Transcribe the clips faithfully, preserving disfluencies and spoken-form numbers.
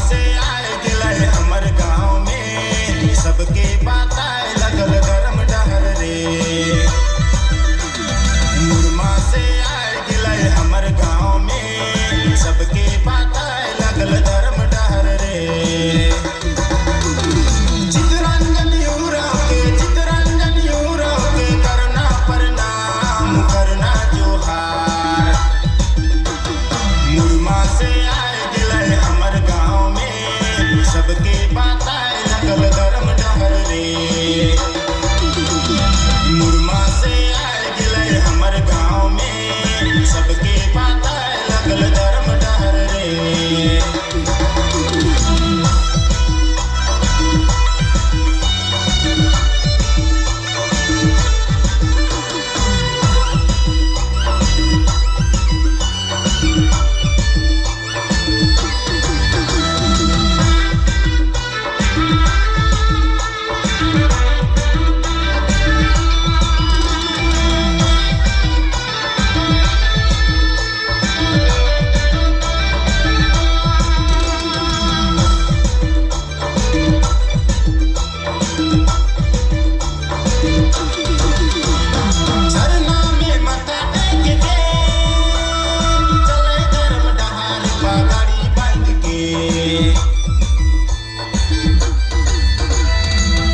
से आए गेलय हमर गाँव में, सबके बताए लगल धर्म डहर रे। मुड़मा से आए गेलय हमर गाँव में, सबके बताए लगल धर्म डहर रे। चितरंजन उराँव के, चितरंजन उराँव के करना प्रणाम, करना जोहार। मुड़मा से आए गेलय हमर गाँव में, सबके बताए लगल धर्म डहर रे। मुड़मा से आए गेलय हमर गाँव में, सबके बताए लगल धर्म डहर रे। सरना में मत्था टेक के, चले धर्म डहार पगड़ी बांध के।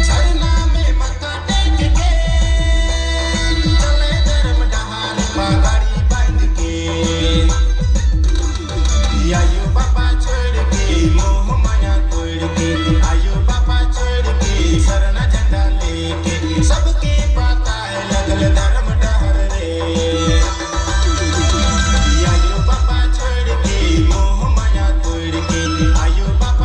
सरना में मत्था टेक के, चले धर्म डहार पगड़ी बांध के। आयो बाबा छोड़ के, मोह माया तोड़ के, आयो बाबा छोड़ के, सरना झंडा लेके, सबके बताए लगल धर्म डहर रे। आयो बाबा छोड़ के, मोह माया तोड़ के, आयो बाबा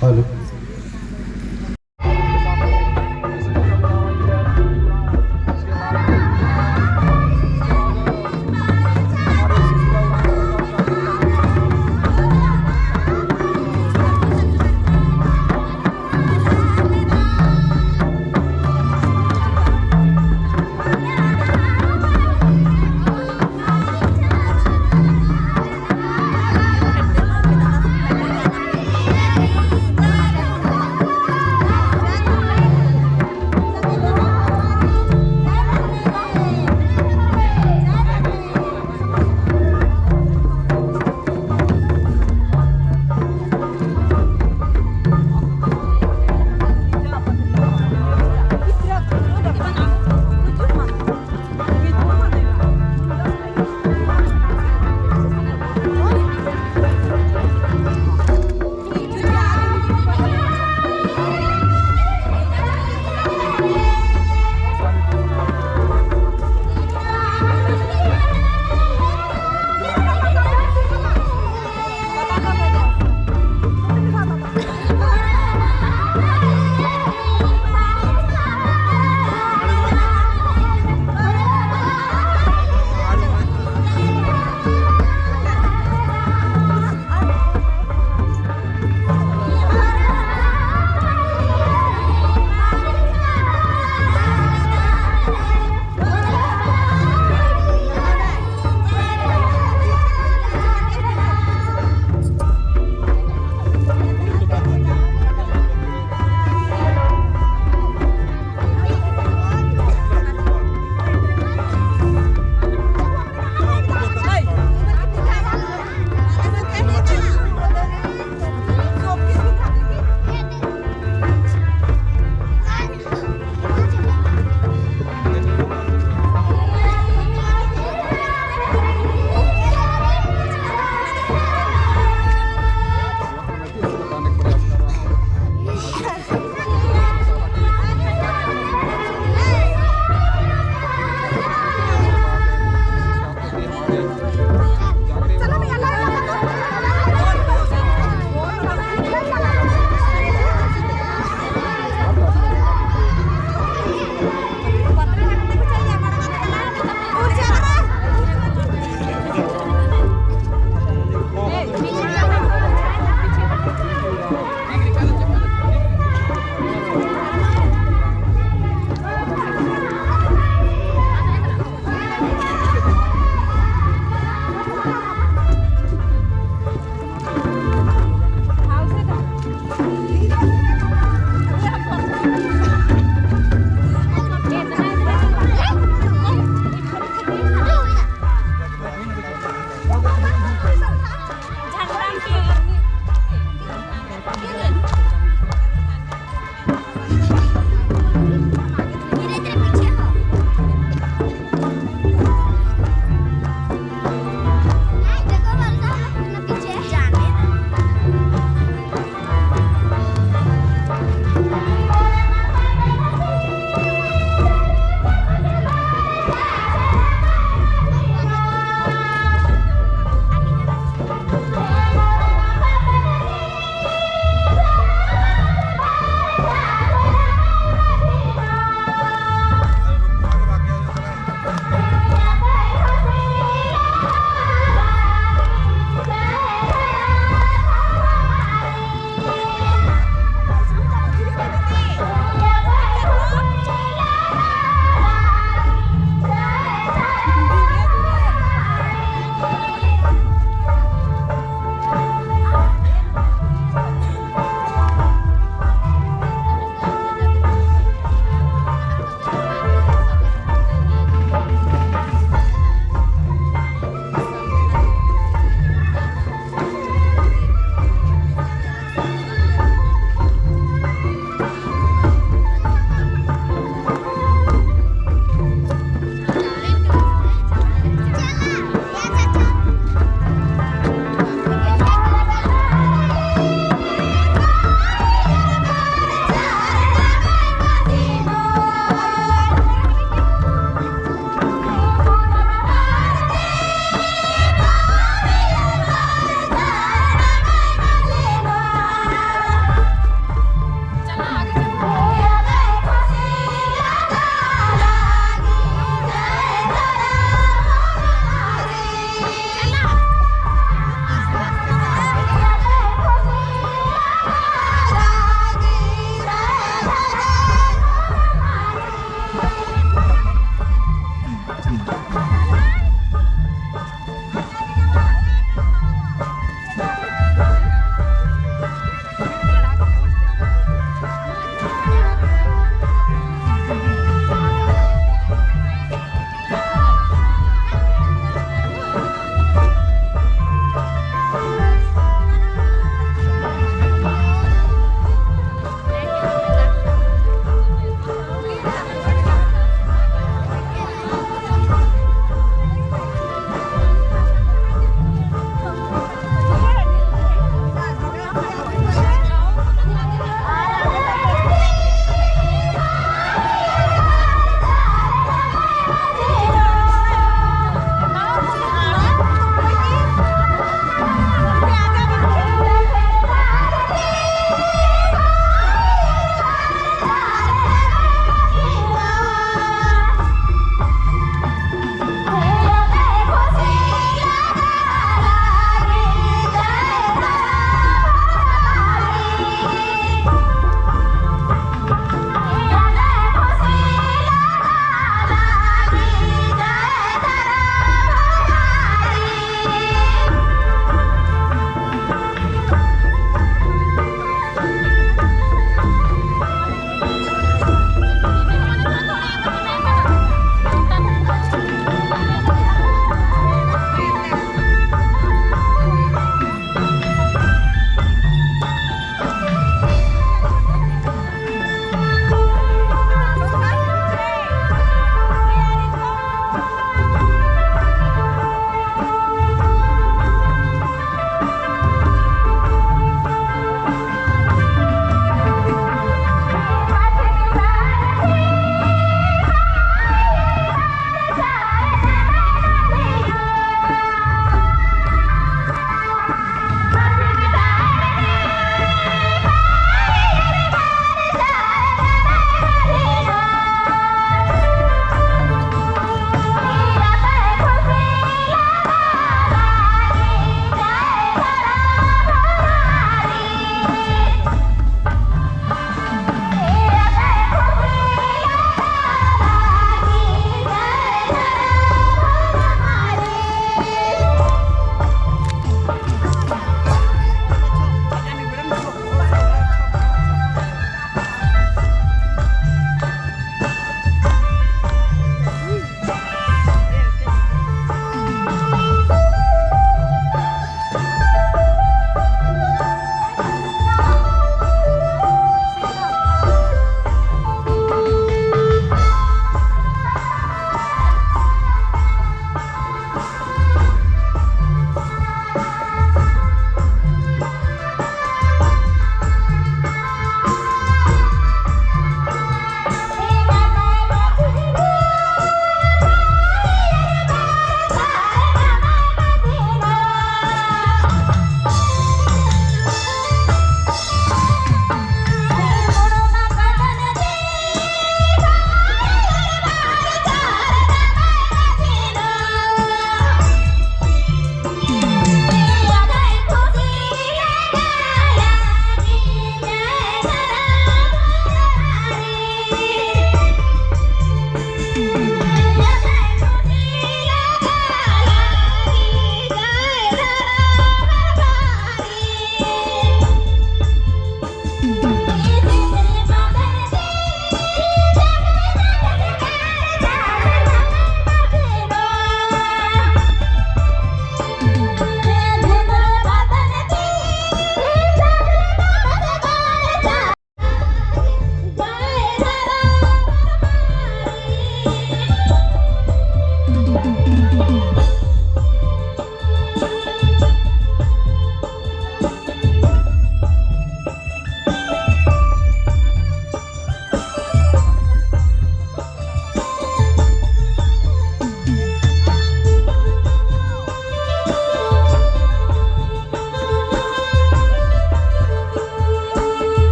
Hello।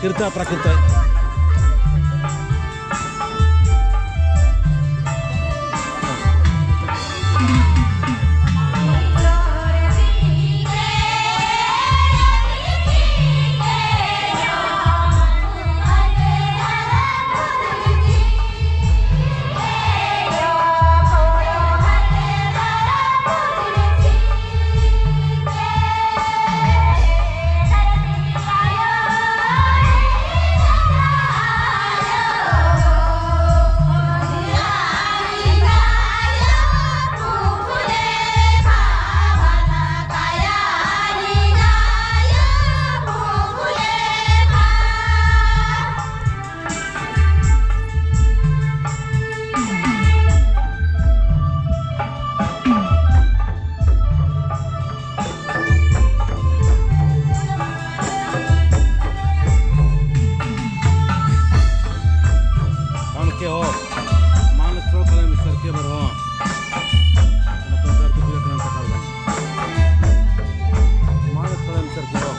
कृता प्राकृत। कौन के हो? मान लो, थोड़ा सा मिस्टर के बर हो। मतलब, तो करके पूजा करना था कल। मान लो, थोड़ा मिस्टर के हो।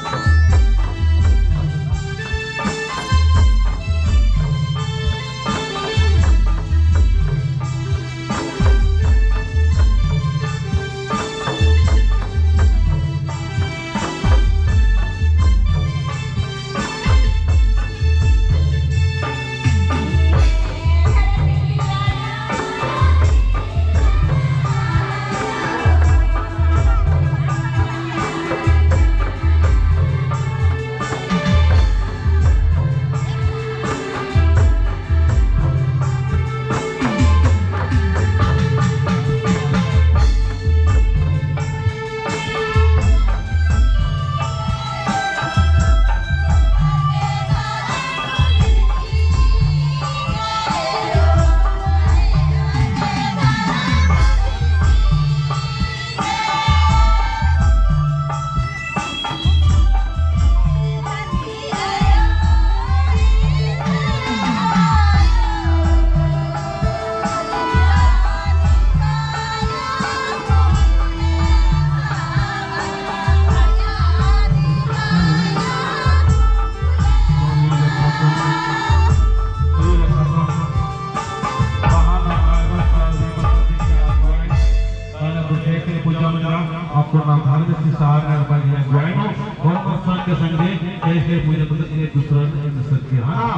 पहला तो एक ही पूजा मंडला, आपको नाम धार्मिक से सहारा कर पाएंगे, ज्वाइन हो, और संग के संग एक ही पूजा मंडल एक दूसरा ने मिल सकते हैं, हाँ ना?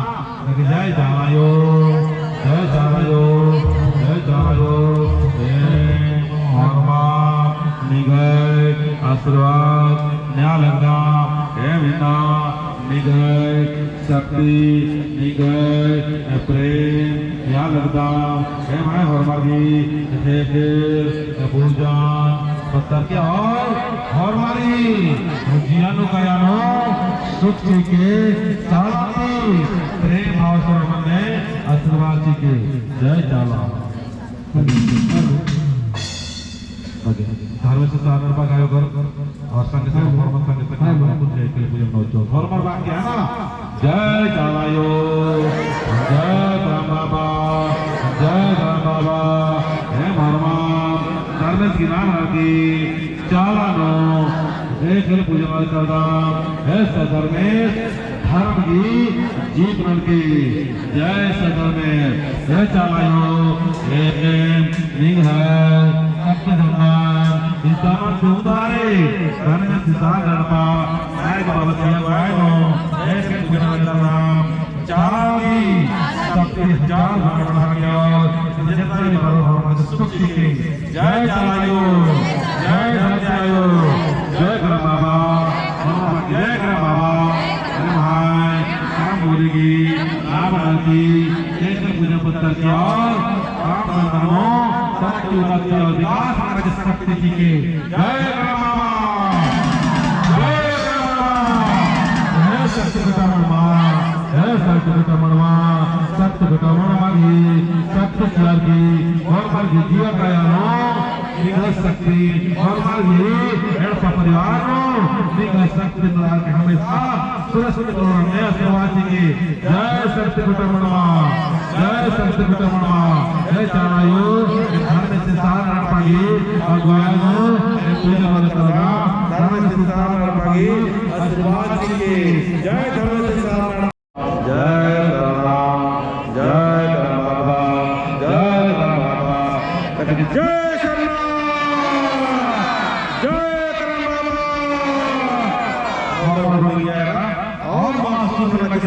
लगे जय चाला आयो, जय चाला आयो, जय चाला आयो, ए होरमा निंग्है आशीर्वाद नेआ लगदम, ए मिन्ना निंग्है शक्ति, निंग्है प्रेम नेआ लगदम, एम्है होरमर गही ख़ेख़ेल पूजन पत्तर के और होरमर गही जिया नू काया नू सुख चिके, चाला ती प्रेम भाव से होरमर ने आशीर्वाद चिके। जय चाला। ओके। धर्मेस सरना एड़पा गे आयो कर, और संगे संगे होरमर संगे संगे होरमर कुछ जय के लिए पूजन नौ चौक। होरमर बाकी है ना? जय चाला आयो, जय धर्म बाबा, जय धर्म बाबा। हे होरमर, धर्मेस गही नाम रखी, चाला नू, एक हेल पूजन वाले सरदार, हे सधर्मेस, धर्म गही जीत ननके। जय सधर्मेस, जय चाला आयो, ए, ए, निंग्है, सत्य धर्म, इंसान से उधारे, धर्मेस इंसान गणपा, नायक बाबा सिया गाय नो, ए, के पूजन वाले सरदार, चाला गही शक्ति हजार गुना बढ़ा के और जितना भी बड़ा हो, हमारे सुख की जय चाला आयो, जय धरती आयो, जय करम बाबा, जय करम बाबा। अरे भाई, काम बोलेगी, काम आती, जय कर पूजा पत्तर की और काम करना हो, शक्ति उन्नति और विकास करने की शक्ति की के। जय करम बाबा, जय करम बाबा, जय शक्ति कटा मड़वा। हे शक्ति कटा मड़वा, शक्ति कटा मड़वा गही, शक्ति चिअर की, होरमर गही जिया काया नू, निंग्है शक्ति, होरमर गही एड़पा परिवार नू, निंग्है शक्ति नू रअर की हमेशा सुरक्षित रओ, ने आशीर्वाद चिके। जय शक्ति कटा मड़वा, जय शक्ति कटा मड़वा, जय चाला आयो, धर्मेस सरना एड़पा गही, अगुवाई नू, पूजा वाले तरगा, धर्मेस सरना एड़पा गही, आशीर्वाद चिके। जय धर्मेस सरना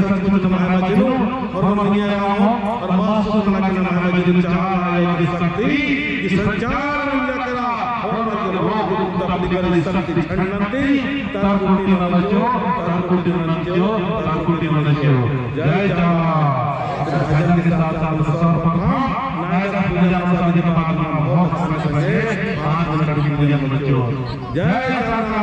सचमुच नम्है मझी नू होरमर निया रओ, और महसूस नना कि नम्है मझी नू चाला आयो की शक्ति, कि संचार नंजा केरा, होरमर गे रोग तकलीफ की शक्ति झंडन ती, तरकुटी नना बच्चो, तरकुटी नना बच्चो, तरकुटी नना बच्चो। जय चाला। भजन के साथ साथ सर्वप्रथम नायक पूजा में सभी के बाद में बहुत समय से पाँच मिनट की पूजा में बच्चो। जय चाला।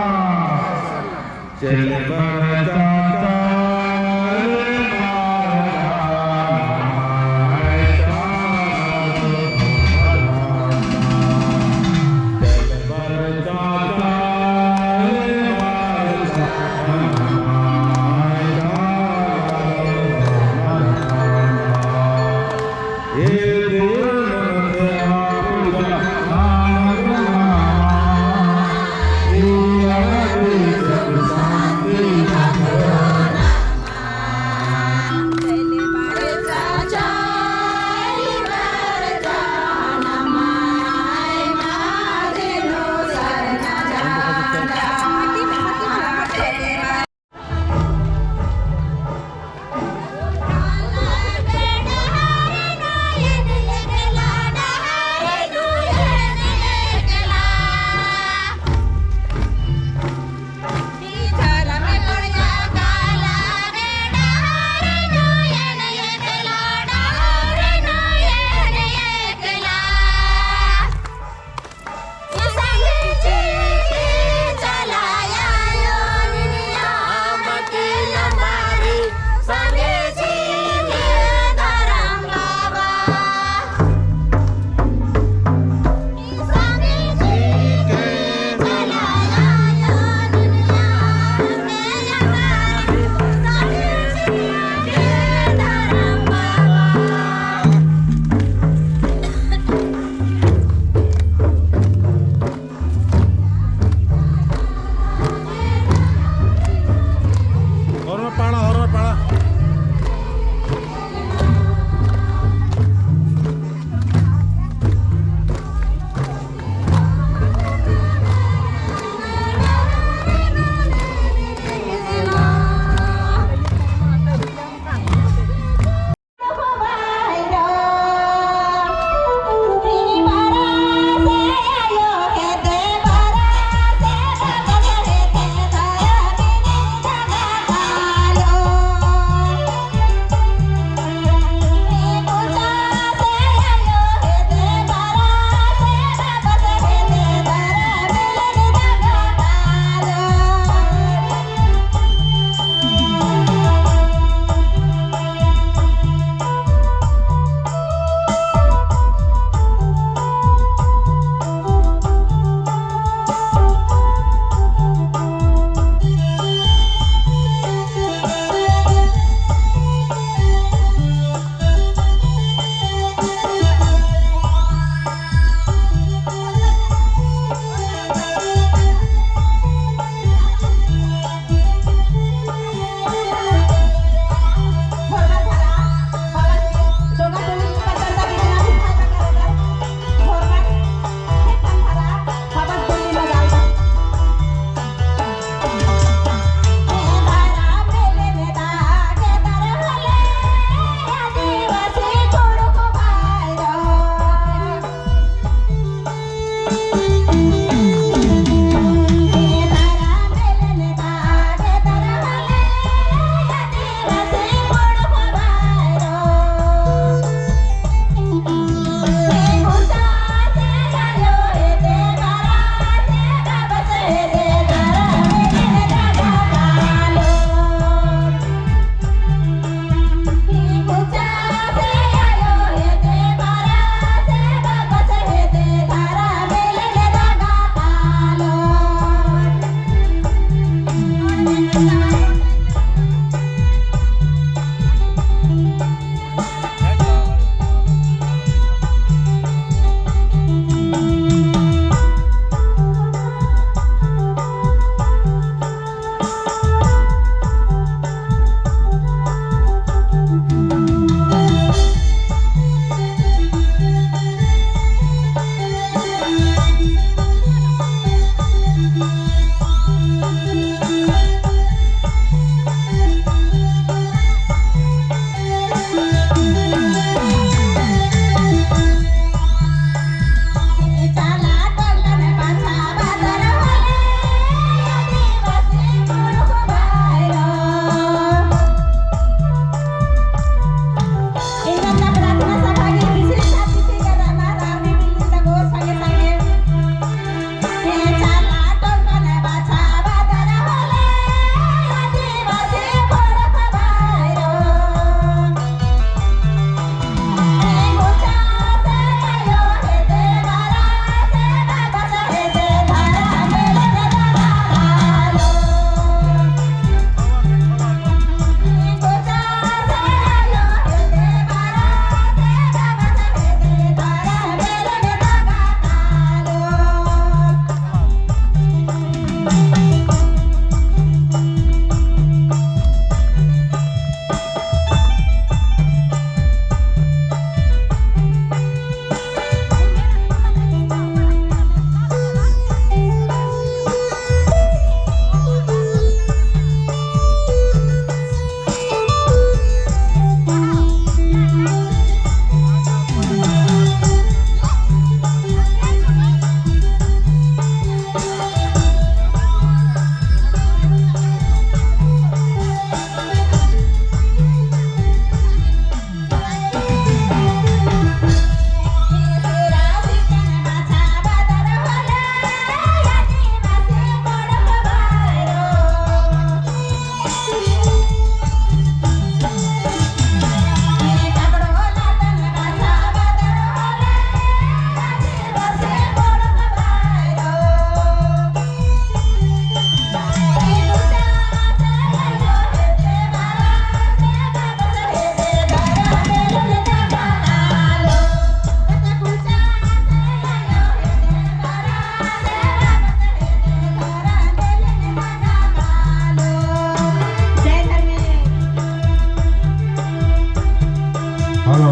हेलो।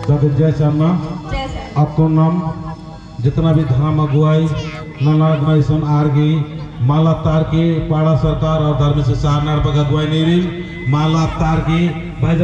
दादा जय सरना। जय सरना। अक्कुन नाम जितना भी धर्म अगुवाई नन्ना लगनर इसन आर गे माला तार के पाड़ा सरकार और धर्मेस सारना एड़पा गे अगुवाई नीरिन माला तार के भाई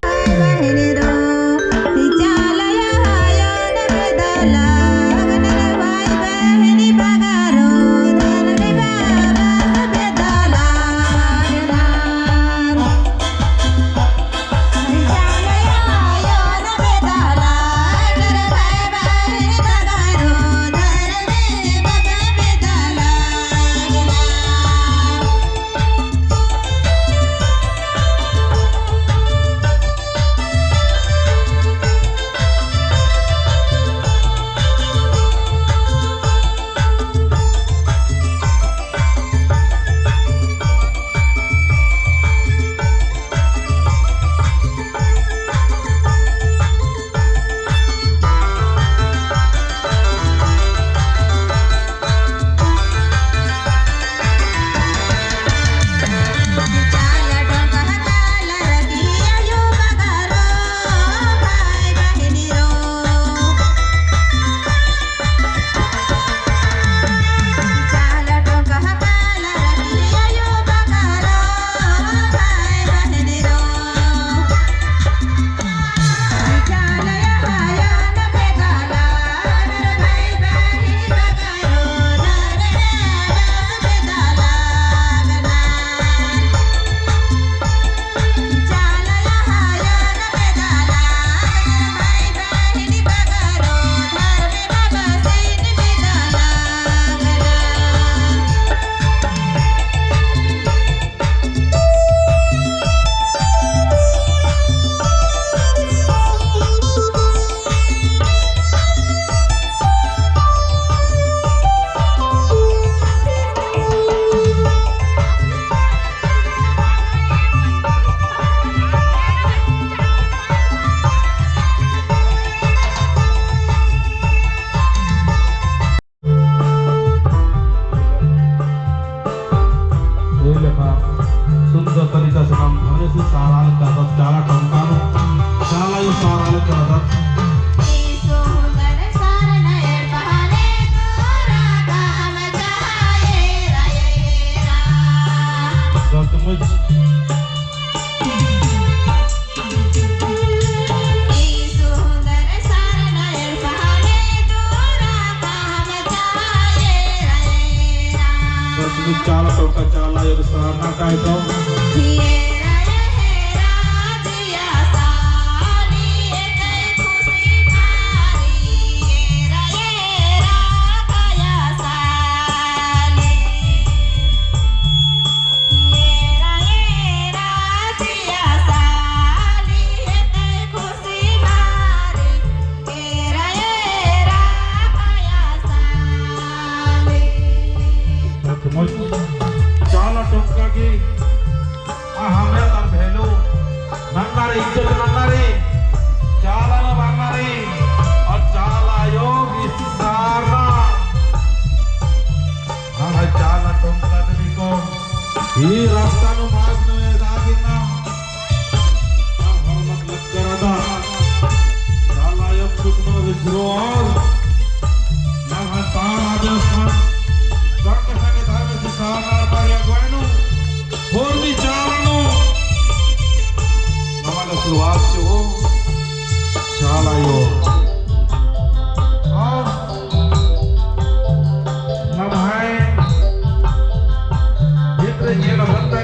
ए लेखा सुंदर तरीका से नाम धर्मेस सारआ लगदत, चाला टोंका नू, चाला आयो सारआ लगदत। सचमुच। चाला टोंका चाला आयो सारना कायदो। चाला टोंका की अहमियत और value नन्ना रई, इज्जत नन्ना रई, चाला नू बरना रई, और चाला आयो सारना। हाँ भाई, चाला टोंका देवी को ई रास्ता नू मार्ग नू एदा गिरना। अब हरमत लक्करदा। चाला आयो कुछ मनो विद्रोह और ना हतार आदेश मन। संग संग धर्मेस सारना बारी अगुवाई नू। होरमी चाला नू। नमन शुरुआत से हो। चाला आयो। और नम्है भितरे गेल बंदा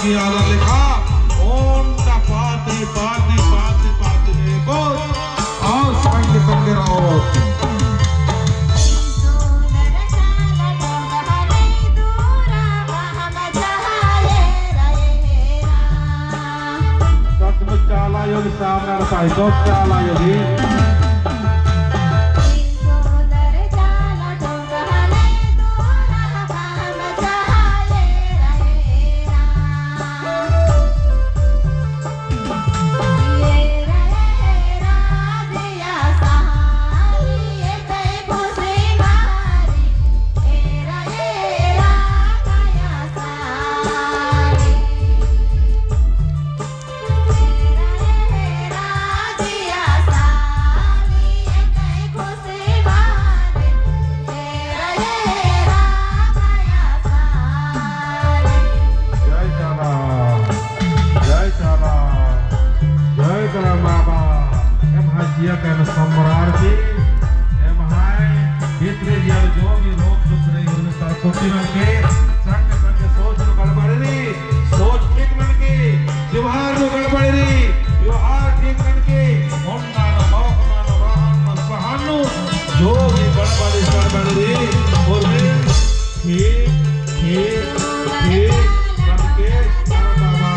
की आला लेखा ओन्टा पाती, पाती, पाती, पाती लेको और संग संग रहो। सचमुच चाला आयो गे सामने रपाई, सब चाला आयो गे। जय चाला, जय चाला, जय चाला बाबा। एम्है जिया कन सम्रार की, एम्है भितरे जिया जो भी रोग दुख रई, उन्हें सरकुटी मन के, संग संग सोच लो गड़बड़ रई, सोच ठीक मन के, व्यवहार लो गड़बड़ रई, व्यवहार ठीक मन के, ओन्ना न मोख ना न वाहन न सहानु, जो भी गड़बड़ रई, गड़बड़ रई, और भी ठीक, ठीक, ठीक मन के, बाबा।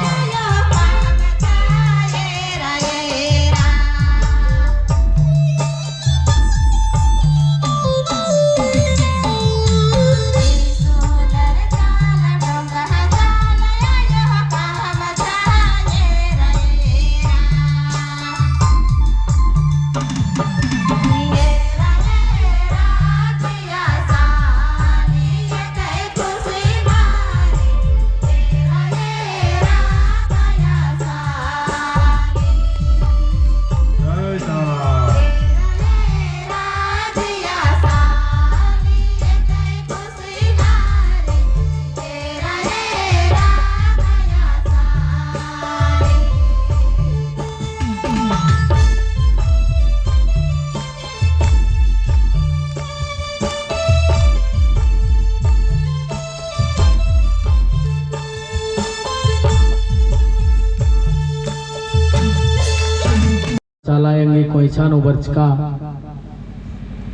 चाला आयो गे कोइछा नू बरचका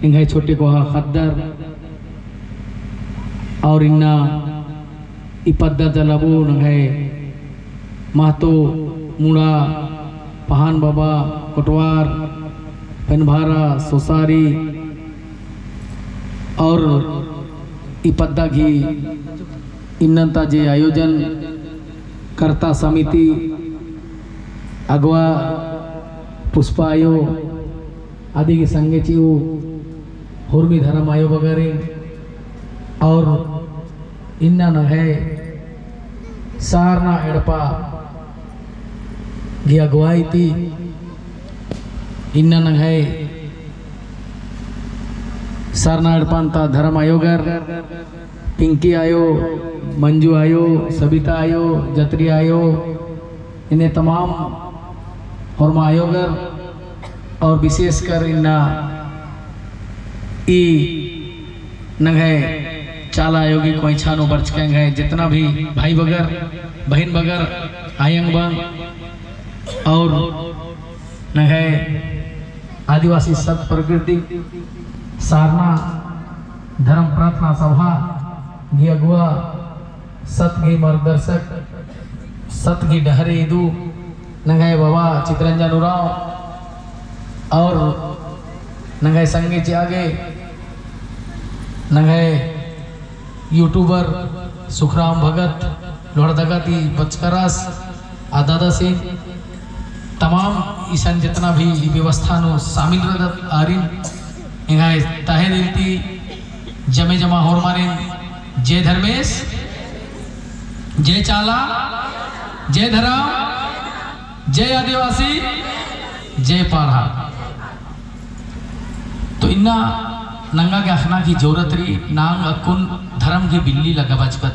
एंग्है छोटे कोहा ख़द्दर और इन्ना ई पद्दा तलाबू नंग्है महतो मुड़ा, पहान बाबा, कोटवार, पेनभारा, सोसारी और ई पद्दा गही इन्नन्ता जे आयोजन कर्ता समिति अगुवा पुष्पा आयो, अदी गही संगे चिउ हुरमी धरम आयो बगरिन और इन्ना नंग्है सारना एड़पा गही अगुवाई ती इन्ना नंग्है सारना एड़पा ता धरम आयोगर पिंकी आयो, मंजू आयो, सबिता आयो, जतरी आयो, इन्ने तमाम होरमा आयोगर और विशेषकर इन्ना ई नंग्है चाला आयो गही कोइछा नू बरचका एंग्है जितना भी भाई बगर, बहिन बगर, आयंग बंग और नंग्है आदिवासी सत प्रकृति सारना धर्म प्रार्थना सभा गही अगुवा, सत गही मार्गदर्शक, सत गही डहरे इदू नंग्है बाबा चितरंजन उराँव और नंग्है संगे चिआ गे नंग्है YouTuber सुखराम भगत लोहरदगा ती बचकरस आ दादासिन तमाम इसन जितना भी ई व्यवस्था नू शामिल रअदत आरिन एंग्है तहे दिल ती जमे जमा होरमारिन जय धर्मेस, जय चाला, जय धरम, जय आदिवासी, जय पारहा। तो इन्ना नंगा गे अख़ना की जरूरत रई, नांग अक्कुन धरम गही बिल्ली लग्गा बचकत।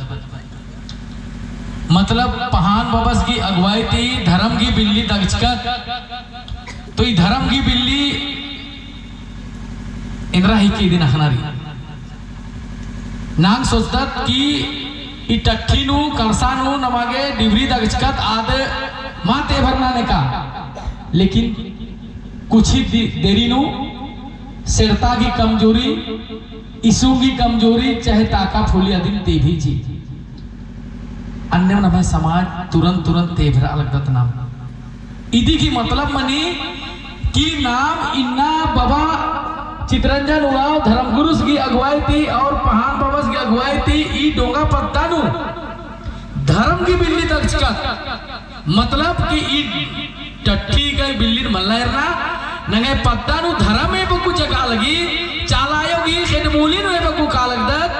मतलब पहान बबस गही अगुवाई ती धरम गही बिल्ली दगचकत। तो ई धरम गही बिल्ली एन्दरा हिकी इदिन अख़ना रई। नांग सोचदत कि ई टट्ठी नू, कड़सा नू नमा गे डिबरी दगचकत आद मा तेभरना नेका। लेकिन कुछ ही दि-, देरी नू सेड़ता गही कमजोरी, इसुंग गही कमजोरी, चाहे ताका फूली अदिन तेभी ची। अन्नेम नम्है समाज तुरंत तुरंत तेभरा लगदत नाम। इदी गही मतलब मनी कि नाम इन्ना बाबा चितरंजन उराँव धर्मगुरुस गही अगुवाई ती और पहान बाबस गही अगुवाई ती ई डोंगा पद्दा नू धर्म गही बिल्ली दगचकत, मतलब कि ई टट्ठी गही बिल्ली मल्ला एरना, नंग्है पद्दा नू धर्म एबग्गु जगह लगी, चाला आयो गही खेड्ड मूली नू एबग्गु का लगदत,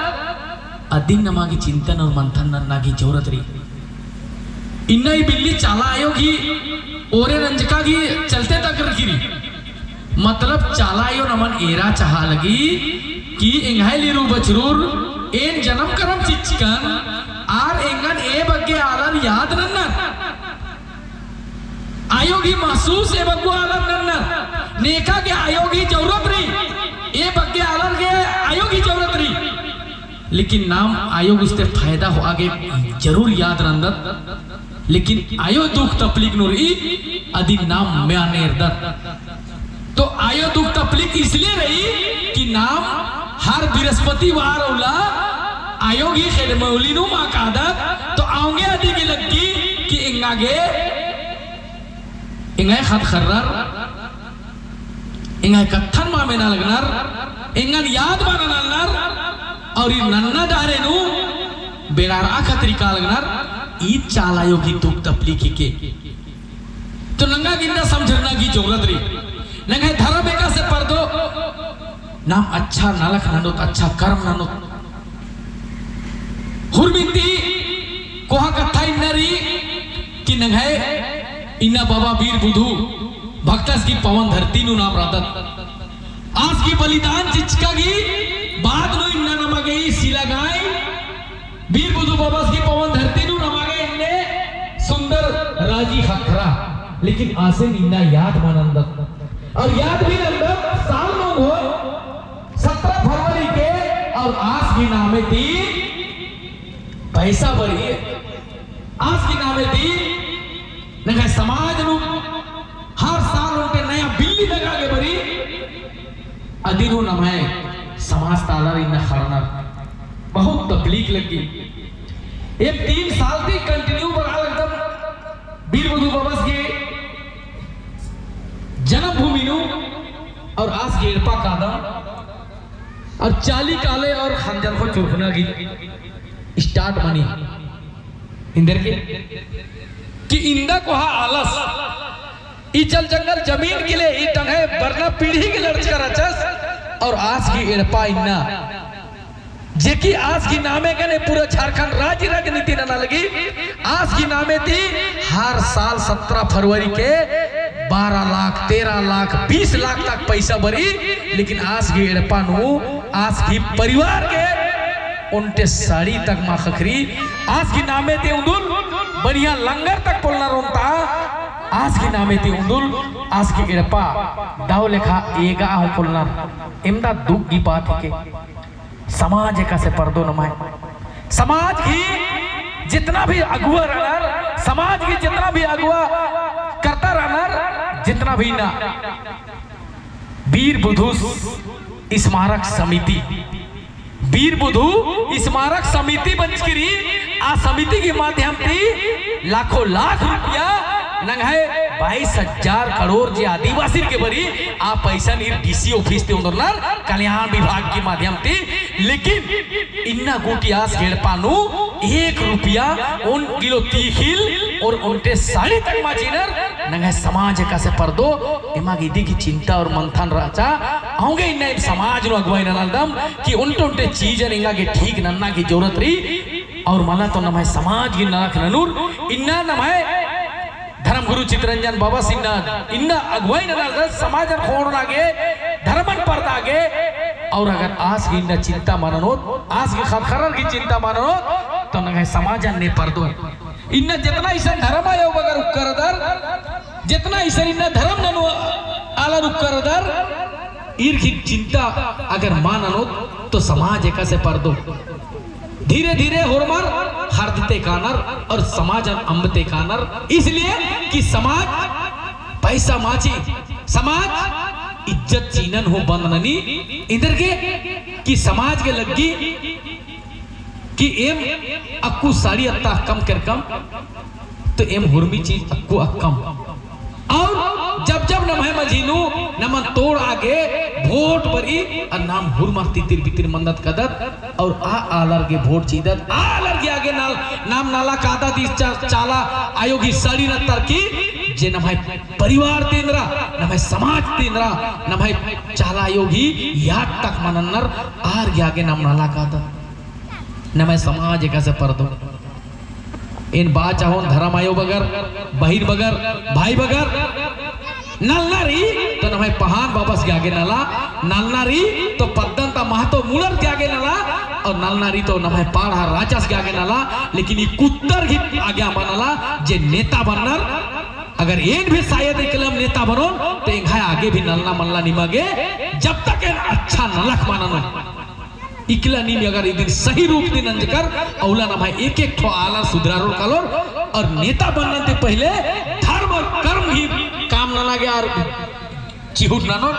अदिन नमा गे चिंतन और मंथन नन्ना गही जरूरत रई। इन्ना ई बिल्ली चाला आयो गही ओरे नंजका गही चलते तक रखी रई। मतलब चाला आयो नमन एरा चाहा लगी कि एंग्है लीरू बछरूर एन जनम करम चिच्चकन आर एंगन एबग्गे आलर याद नन्नर। आयो गही महसूस एबग्गु आलर नन्नर। नेका गे आयो गही जरूरत रई, एबग्गे आलर गे आयो गही जरूरत रई। लेकिन नाम आयो गुस्ते फायदा होआ गे जरूर याद रंदत। लेकिन आयो दुख तपलीक नू रई, अदिन नाम मल एरदत। तो आयो दुख तपलीक इसलिए रई कि नाम हर बृहस्पतिवार उल्ला आयो गही खेड्ड मूली नू मा कादत, तो औंगे अदी गे लग्गी कि एंगा गे एंग्है ख़द्द ख़र्रर, एंग्है कत्थन मा मेना लगनर, एंगन याद मा नना लगनर, और ई नन्ना डहरे नू बेड़ारआ खतरी का लगनर, ई चाला आयो गही दुख तपलीक हिके। तो नंगा गे इन्ना समझरना गही जरूरत रई। नंग्है धर्म एकासे परदो, नाम अच्छा नलख ननोत, अच्छा कर्म ननोत। हुरमिन्ती कोहा कत्था इन्ना रई कि नंग्है इन्ना बाबा बीर बुधु भगतस गही पवन धरती नू नाम रअदत। आस गही बलिदान चिच्चका गही बाद नू इन्ना नमा गे ई सिलागाई बीर बुधु बाबस गही पवन धरती नू नमा गे इन्ने सुंदर राजी ख़क्खरा, लेकिन आसिन इन्ना याद मा नन्दत। और याद भी नन्दत, साल नू होय, सत्रह फरवरी के, और आस गही नामे ती पैसा बरई, आस गही नामे ती नंग्है समाज नू हर साल ओन्टे नया बिल्ली दगा गे बरई, अदिन हूँ नम्है समाज ता आलर इन्ना खड़नर। बहुत तकलीफ लग्गी। एक तीन साल ती continue बरआ लगदम बीर बुधु बाबस गही जन्मभूमि नू और आस गही एड़पा कादम और चाली काले और खंजल को चुरखना गही start मनी। एन्देरगे कि इन्दा कोहा आलस, ई जल जंगल जमीन के लिए, ई टंग्है बरना पीढ़ी के लड़चका रहचस, और आस गही एड़पा इन्ना, जे कि आस गही नामे गने पूरा झारखंड राज्य राजनीति नना लगी, आस गही नामे ती हर साल सत्रह फरवरी के बारह लाख, तेरह लाख, बीस लाख तक पैसा बरई, लेकिन आस गही एड़पा नू आस गही परिवार गे ओन्टे साड़ी तक मा ख़क्खरी, आस गही नामे ती उन्दुल बढ़िया लंगर तक पोलनर ओन्टा, आस गही नामे ती उन्दुल आस गही एड़पा दव लेखा एगा हूँ पोलनर। एवंदा दुख गही बात हिके। समाज एकासे परदो नम्है। समाज गही जितना भी अगुवा रअनर, समाज गही जितना भी अगुवा करता रअनर, जितना भी ना बीर बुधु स्मारक समिति, बीर बुधु स्मारक समिति बंचकी रई, आ समिति के माध्यम ती लाखों लाख रुपया नंग्है बाईस हजार करोड़ जे आदिवासी के बरई, आ पैसा नीर DC office ती ओन्दरनर कल्याण विभाग के माध्यम ती, लेकिन इन्ना गूटी आस गही एड़पा नू एक रुपया ओन किलो तीखिल और ओन्टे साड़ी तक मा चिअनर। नंग्है समाज एकासे परदो, एमा गे इदी गही चिंता और मंथन रहचा। औंगे इन्ना एम समाज नू अगुवाई ननालदम कि ओन्टे ओन्टे चीजन एंगा गे ठीक नन्ना गही जरूरत रई। और मला तो नम्है समाज गही नलख ननुर, इन्ना नम्है धर्मगुरु चितरंजन बाबस इन्ना, इन्ना अगुवाई ननालदस समाजन ख़ोंड़ना गे, धर्मन परदा गे, और अगर आस गही इन्ना चिंता मा ननोत, आस गही ख़द्द ख़र्रर गही चिंता मा ननोत, तो नंग्है समाजन ने परदो। इन्ना जेतना इसन धर्म आयो बगर उक्करदर, जेतना इसन इन्ना धर्म ननु आलर उक्करदर, ईर गही चिंता अगर मा ननोत, तो समाज एकासे परदो। धीरे धीरे होरमर हरदते कानर और समाजन अम्बते कानर, इसलिए कि समाज पैसा माची, समाज इज्जत चिअनन हूँ बंद ननी। इन्दर गे कि समाज गे लग्गी कि एम अक्कु साड़ी अत्ता कम केरकम, तो एम हुरमी चीज अक्कु अक्कम। और जब जब नम्है मझी नू नमन तोड़आ गे वोट बरई, आ नाम हुरमर तितिर बितिर मन्दत कादत, और आ आलर गे वोट चिदत, आ आलर गे आगे नाल, नाम नला कादत, ई चा-, चाला आयो गही साड़ी नत्तर की, जे नम्है परिवार ती एन्दरा, नम्है समाज ती एन्दरा, नम्है चाला आयो गही याद तक मल नन्नर, आर गे आगे नाम नला कादत। नम्है समाज एकासे परदो। एन बआ चाहोन धरम आयो बगर, बहिन बगर, भाई बगर, नलना रई तो नम्है पहान बाबस गे आगे नला, नलना रई तो पद्दन ता महतो मुड़र गे आगे नला, और नलना रई तो नम्है पाड़हा राचस गे आगे नला, लेकिन ई कुत्तर गही आगे अमा नला जे नेता बन्नर। अगर एन भी शायद एकलम नेता बनोन, तो एंग्है आगे भी नलना मल्ला निमा गे, जब तक एन अच्छा नलख मल ननोन। इकला नीम अगर इदिन सही रूप ती नंजकर, अउला नम्है एक एक ठो आलर सुधरारोर कालोर, और नेता बनना ती पहिले धर्म और कर्म ही काम नना गे आर चिहुट ननोर,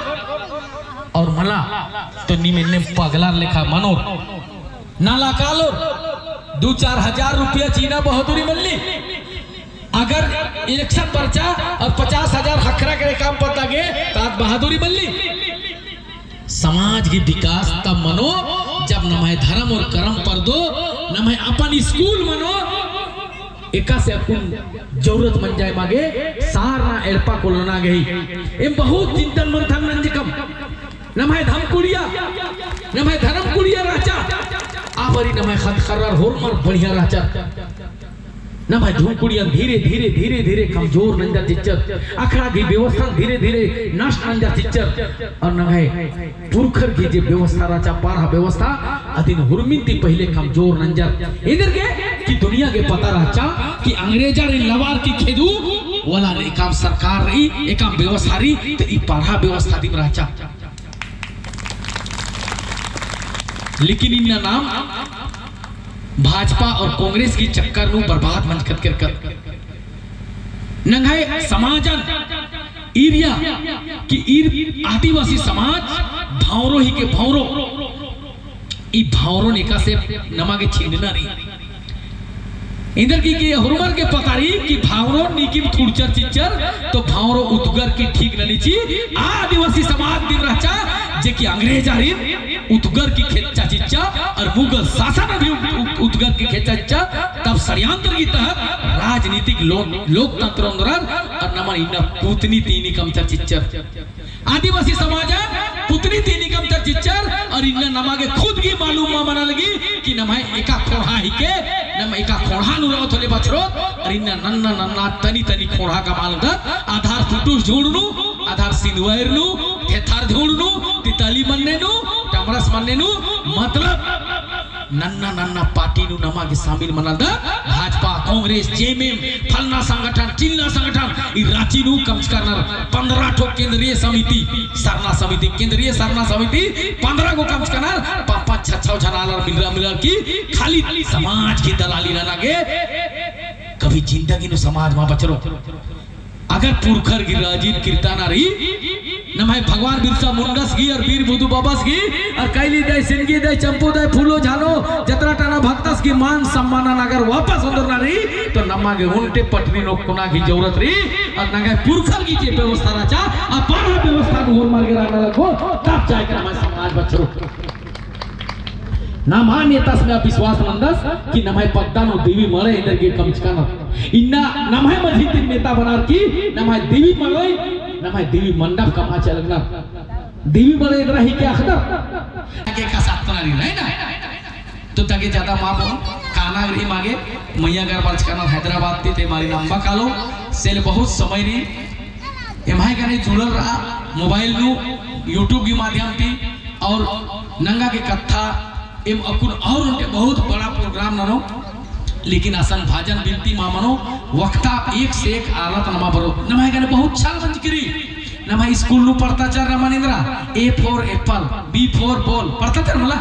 और मला तो नीम एन्ने पगलार लेखा मनोर, नला कालोर, दू चार हजार रुपया चिअना बहादुरी मल्ली, अगर election पर्चा और पचास हजार ख़क्खरा के काम पद्दा गे, तो आद बहादुरी मल्ली। समाज गही विकास तब मनो, जब नम्है धर्म और कर्म परदो, नम्है अपन school मनो, एकासे अक्कुन जरूरत मंजा एमा गे, सरना एड़पा कोलोना गही। एम बहुत चिंतन मंथन नंजकम। नम्है धर्म कुड़िया, नम्है धर्म कुड़िया रहचा। आ बारी नम्है ख़द्द ख़र्रर होरमर बढ़िया रहचा। नम्है धुमकुड़ियन धीरे, धीरे, धीरे, धीरे कमजोर नंजर चिच्चर। अखड़ा गही व्यवस्था धीरे, धीरे नष्ट नंजर चिच्चर। और नम्है पुरखर गही जे व्यवस्था रहचा, पाड़हा व्यवस्था, अदिन हुरमिन ती पहिले कमजोर नंजर। एन्देरगे कि दुनिया गे पता रहचा कि अंग्रेजर इन लवार की खेदू वाला एकाम सरकार रई, एकाम व्यवस्था रई, तो ई पाड़हा व्यवस्था दिम रहचा। लेकिन इन्ना नाम भाजपा और कांग्रेस की चक्कर नू बर्बाद मंजकत केरकत। नंग्है समाजन ईरिया कि ईर आदिवासी समाज भौंरो ही के भौंरो, ई भौंरो नेकासे नमा गे छिंडना रई। एन्देरगे कि होरमर गे पता रई कि भौंरो नीकिम थुड़चर चिच्चर, तो भौंरो उतगर की ठीक ननी ची, आदिवासी समाज दिम रहचा, जे कि अंग्रेजरिन उतगर की खेच्चा चिच्चा, और मुगल शासन भी उत-, उत-, उतगर की खेच्चा चिच्चा, तब षड्यंत्र की तहत राजनीतिक लो-, लोकतंत्र ओन्दरर, और नमन इन्ना पुतनी ती नीकमचर चिच्चर। आदिवासी समाज पुतनी ती नीकमचर चिच्चर, और इन्ना नमा गे खुद गही मालूम मा मना लगी कि नम्है एका खोंड़हा हिके, नम एका खोंड़हा नू रओत होले बछरोत, और इन्ना नन्ना नन्ना तनी तनी खोंड़हा कमआ लगदत, आधार टुटुस झुंड नू, आधार सिंधुवैर नू, थेथार झुंड नू, तितली मन्ने नू, टमरस मन्ने नू, मतलब नन्ना नन्ना पार्टी नू नमा गे शामिल मना लगदत, भाजपा, कांग्रेस, जेएमएम, फलना संगठन, चिलना संगठन, ई रांची नू कमचका रअनर पन्द्रह ठो केंद्रीय समिति, सरना समिति, केंद्रीय सरना समिति, पन्द्रह गो कमचका रअनर, पाँच पाँच छह छह झन आलर मिलरआ मिलरआ की खाली समाज की दलाली नना गे, कभी जिंदगी नू समाज मा बछरो। अगर पुरखर गही राजी किर्ताना रई, नम्है भगवान बिरसा मुंडस गही और बीर बुधु बाबस गही और कैली दाई, सिनगी दाई, चंपू दाई, फूलो झानो, जतरा टाना भक्तस गही मान सम्मानन अगर वापस ओन्दरना रई, तो नमा गे ओन्टे पटरी नू ओक्कना गही जरूरत रई, और नंग्है पुरखर गही जे व्यवस्था रहचा, आ पाड़हा व्यवस्था नू होरमर गे रअना लगबो, तब जाके नम्है समाज बछरो। नम्है नेतास में विश्वास नन्दस कि नम्है पद्दा नू देवी मड़ई एन्देरगे कमचका रअनर। इन्ना नम्है मझी ती नेता बनर की नम्है देवी मड़ई, नम्है देवी मंडप कमआ चिआ लगनर। देवी मड़ई एन्दरा हिके अख़दर। ताके का सातना रई, है ना? तो ताके ज्यादा मा बओन, काना रई मा गे, मइय्याँ गर बरचका रअनर हैदराबाद ती, ते मारी नम्बा कालो, से ले बहुत समय रई, एम्है गने जुड़ल रआ, mobile नू, YouTube के माध्यम ती, और नंगा गे कत्था, एम अक्कुन और ओन्टे बहुत बड़ा program ननो, लेकिन असन भजन बिनती मा मनो, वक्ता एक से एक आलत नमा बरओ। नम्है गने बहुत छल मंजकी रई, नम्है school नू पढ़ताचर रअनर एन्दरा, A for apple, B for ball, पढ़ताचर मला?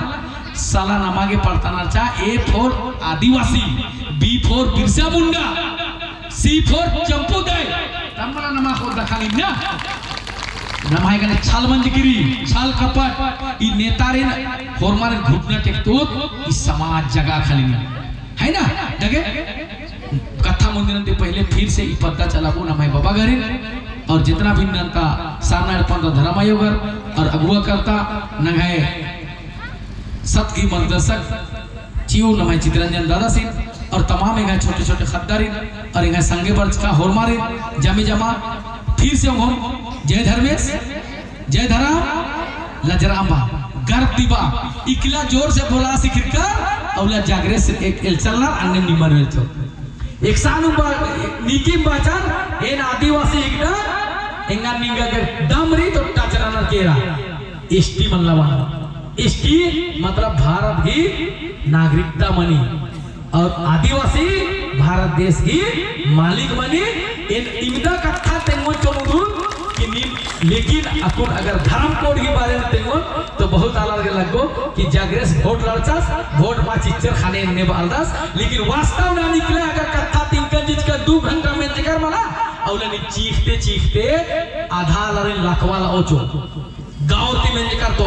साला नमा गे पड़ताना रहचा, A for आदिवासी, B for बिरसा मुंडा, C for चंपू दाई। तम्बला नमा खोद्दा खाली ना। नम्है गने छल मंजकी रई, छल कपट, ई नेतारिन होरमारिन घुटना टेकतोत, ई समाज जगा खाली नी। है ना? दगे कत्था मुंजरन ती पहले फिर से ई पद्दा चलाबओ नम्है बाबा गरिन और जितना भी नन्ता सरना एड़पा ता धर्म आयोगर और अगुवाकर्ता नंग्है सत गही मार्गदर्शक चिऊ नम्है चितरंजन दादासिन और तमाम एंग्है छोटे-छोटे ख़द्दारिन और एंग्है संगे बरचका होरमारिन जमे जमा फिर से ओंगोन जय धर्मेस, जय धरम, लजरा अम्बा, गर्व दिबा, इकला जोर से बोला सिखिरका, अउला जागरे से एक एल्चलना अन्ने निमन वेल्चो। एकसानुम बा-, नीकिम बाचन, एन आदिवासी हिकदन, एंगा निंगा गे दम रई तो टचरानर केरा। S T मल्ला बअनर। S T मतलब भारत गही नागरिकता मनी। और आदिवासी भारत देश गही मालिक मनी। एन इवंदा कत्था तेंगोन चोमुदुन कि नीम, लेकिन अक्कुन अगर धर्म code गही बारे में तेंगोन तो बहुत आलर गे लग्गो कि जागरेस वोट लड़चस, वोट मा चिच्चर ख़ने एन्ने बअलदस, लेकिन वास्तव नू इकला अगर कत्था तिंकन चिच्चका दू घंटा मेंजकर मला, अउला नीम चीखते चीखते आधा आलारिन लकवा लओचो। गाँव ती मेंजकर तो,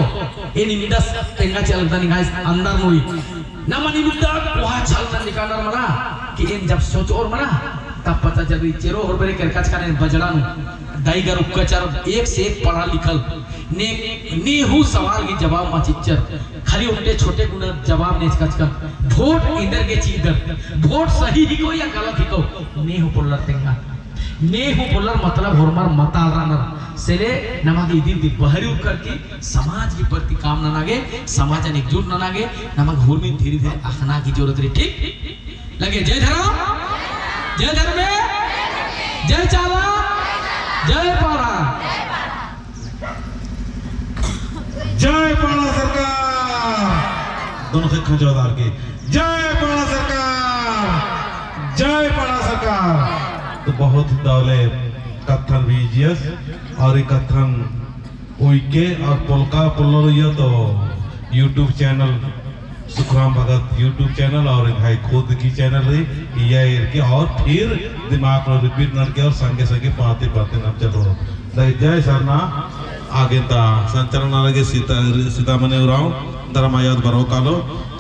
एन इवंदस तेंगा चिआ लगदन एंग्है अंदर नू रई। नमन इवंदा कोहा छल नंजकानर मला, कि एन जब सोचओर मला, तब पता चली चेरो होरमर केरकाचकन एन बजड़ा नू। दाई गर उक्काचर एक से एक पढ़ा लिखल। ने, ने हूँ सवाल गही जवाब मा चिच्चर। खाली ओन्टे छोटे गुना जवाब नेचकाचकन। वोट एन्देरगे चिअदर। वोट सही हिको या गलत हिको। ने हूँ पोल्लर तेंगा। ने हूँ पोल्लर मतलब होरमर मताल रअनर। से ले नमा गे इदिन ती बहरी उक्कर की समाज के प्रति काम नना गे, समाजन एकजुट नना गे, नमा गे होरमिन धीरे-धीरे अख़ना की जरूरत रई, ठीक? लगे जय धरम, जय धर्मे, जय चाला, जय पड़हा। जय पड़हा सरकार। दोनों से खंजोदार की। जय पड़हा सरकार, जय पड़हा सरकार। तो बहुत दव ले कत्थन भी जियस और ई कत्थन उइके और पोल्लका पोल्लोर इया तो YouTube channel, सुखराम भगत YouTube channel और एंग्है खुद की channel रई, इया एरके और फिर दिमाग लो repeat ननके और संगे संगे पढ़ते पढ़ते नाम चलो। जय, जय सरना। आगे ता संचालन नना लगे सीता, सीतामणि उराँव, धर्म आयोद बरओ कालो।